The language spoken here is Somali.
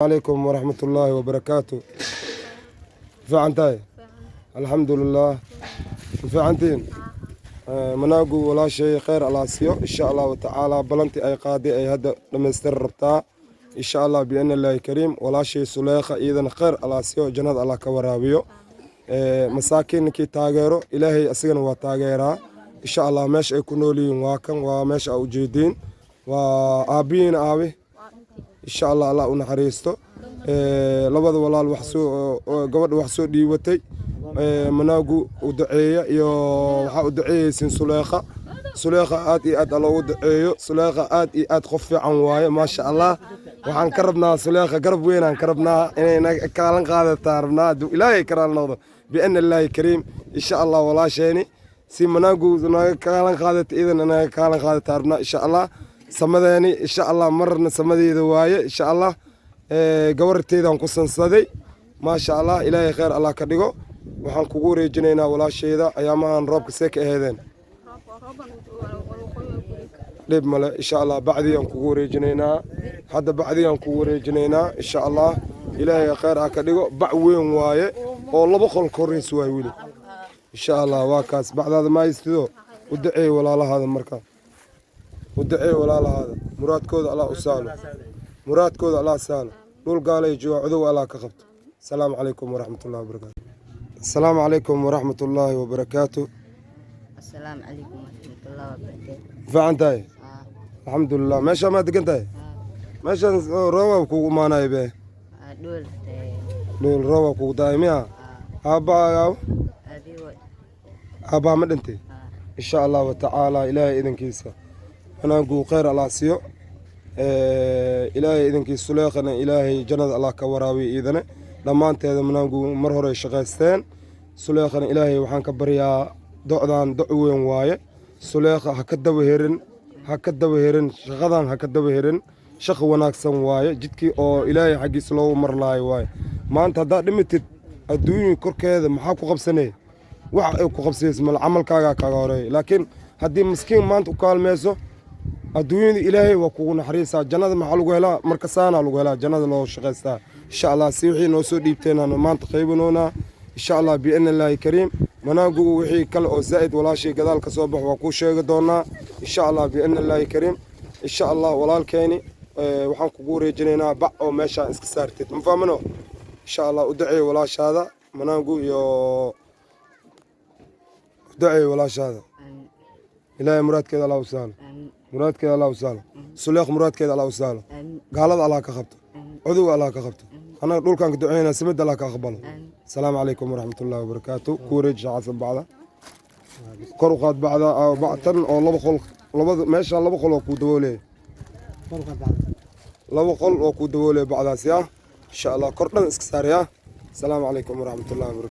Calaykum waraxmatullaahi wabarakaatu. Fiican tahay, alxamdulilah. Fiicantiin manaagu walaashay, kheyr Allah siiyo, insha Allahu tacaala. Balantii ay qaaday ay hadda dhammaystiri rabtaa, insha Allah, biidni Illaahi kariim. Walaashay Suleekha iyadana kheyr Allah siiyo, jannada Allah ka waraabiyo. Masaakiin ninkii taageero, Ilaahay asigana waa taageeraa, insha Allah. Meesha ay ku nool yihiin waa kan, waa meesha aa ujeediin. Waa aabbihiina aabi, insha Allah, Allah u naxariisto. Labada walaal wax soo, gabadha wax soo dhiibatay, manaagu u duceeya iyo waxaa u duceeyeysin Suleekha. Suleekha aad iyo aad loogu duceeyo. Suleekha aad iyo aad qof fiican waaye, maasha Allah. Waxaan ka rabnaa Suleekha garab weynaan ka rabnaa, inay naga kaalan qaadataa rabnaa, hadduu Ilaahay karaal noqdo, biidni Illaahi kariim, insha Allah. Walaasheeni si manaagu naga kaalan qaadata, idan naga kaalan qaadataa rabnaa, insha Allah. Samadeeni, insha Allah, marna samadeeda waaye, insha Allah. Gabarteedaan ku sansaday, maasha Allah. Ilaahay kheyr Allah ka dhigo. Waxaan kugu wareejinaynaa walaasheyda. Ayaamahan roobka see ka aheedeen? Dhib male, insha Allah. Bacdiyaan kugu wareejinaynaa hadda, bacdiyaan kugu wareejinaynaa, insha Allah. Ilaahay kheyr ha ka dhigo. Bac weyn waaye oo 2 qol ka horreysa waaye weli, insha Allah. Waa kaas bacdaada mahaystido. U duceey walaalahaada marka, u duceey walaalahaada. Muraadkooda Allah u sahlo, muraadkooda Allah sahlo. Dhul gaalay jooga, cudow Allah ka qabto. Asalaamu calaykum waraxmatullahi wabarakaatu. Asalaamu calaykum waraxmatullaahi wabarakaatu. Asalaamu calaykum waraxmatullahi wabarakaatu. Fiican tahay? Haa. Alxamdulilah. Meeshaa maa degan tahay? Haa. Meeshaan roobaa kugu imaanaya be? Haa, dhool. Dhul roobaa kugu daaya miya? Haa. Aabbahaaga? Aabii way. Aabbaha ma dhintay? Haa. Insha Allahu tacaala, Ilaahay idankiisa, manaagu kheyr Allah siiyo. Ilaahay idankiisa, Suleekhana Ilaahay jannada Allah ka waraabiyo iidane. Dhammaanteeda manaangu mar hore shaqaysteen. Suleekhana Ilaahay waxaan ka baryaa, docdan doc weyn waaye. Suleekha ha ka daba herin, ha ka daba herin shaqadan, ha ka daba herin. Shaqo wanaagsan waaye, jidkii oo Ilaahay xaggiisa loogu mar laayo waaye. Maanta haddaad dhimatid, adduunya korkeeda maxaa ku qabsanee? Wax ay ku qabsanaysa mal, camalkaagaa kaaga horeeya. Laakiin haddii miskiin maanta u kaalmeyso, adduunyada Ilaahay waa kugu naxariisaa. Jannada maxaa lagu helaa? Marka saanaa lagu helaa, jannada loo shaqaystaa, insha Allah. Si wixii noo soo dhiibteenaan maanta qaybinoonaa, insha Allah, biidni Illaahi kariim. Manaagu wixii kale oo zaa'id, walaashay, gadaal ka soo bax, waa kuu sheegi doonaa, insha Allah, biidni Illaahi kariim, insha Allah. Walaalkeeni, waxaan kugu wareejinaynaa bac oo meeshaa iska saartid, ma fahmano? Insha Allah, u duceey walaashaada manaagu iyo u duceey walaashaada. Amiin. Ilaahay muraadkeeda Allah u sahlo. Amiin. Muraadkeeda Allah u sahlo. Suleekh muraadkeeda Allah u sahlo. Amiin. Gaalada Allah ka qabto. Amiin. Cudowga Allah ka qabto. Annaga dhulkaan ka duceynaa, samida Allah ka aqbalo. Amiin. Asalaamu calaykum waraxmatullaahi wabarakaatu. Ku wareeji Xasan bacda, kor u qaad bacda, bactan oo 2 qol, labada meesha 2 qol oo kuu daboolaya, 2 qol oo kuu daboolaya bacdaas ya, insha Allah. Kor dhan iska saaraya. Asalaamu calaykum waraxmatullahi wabarakatu.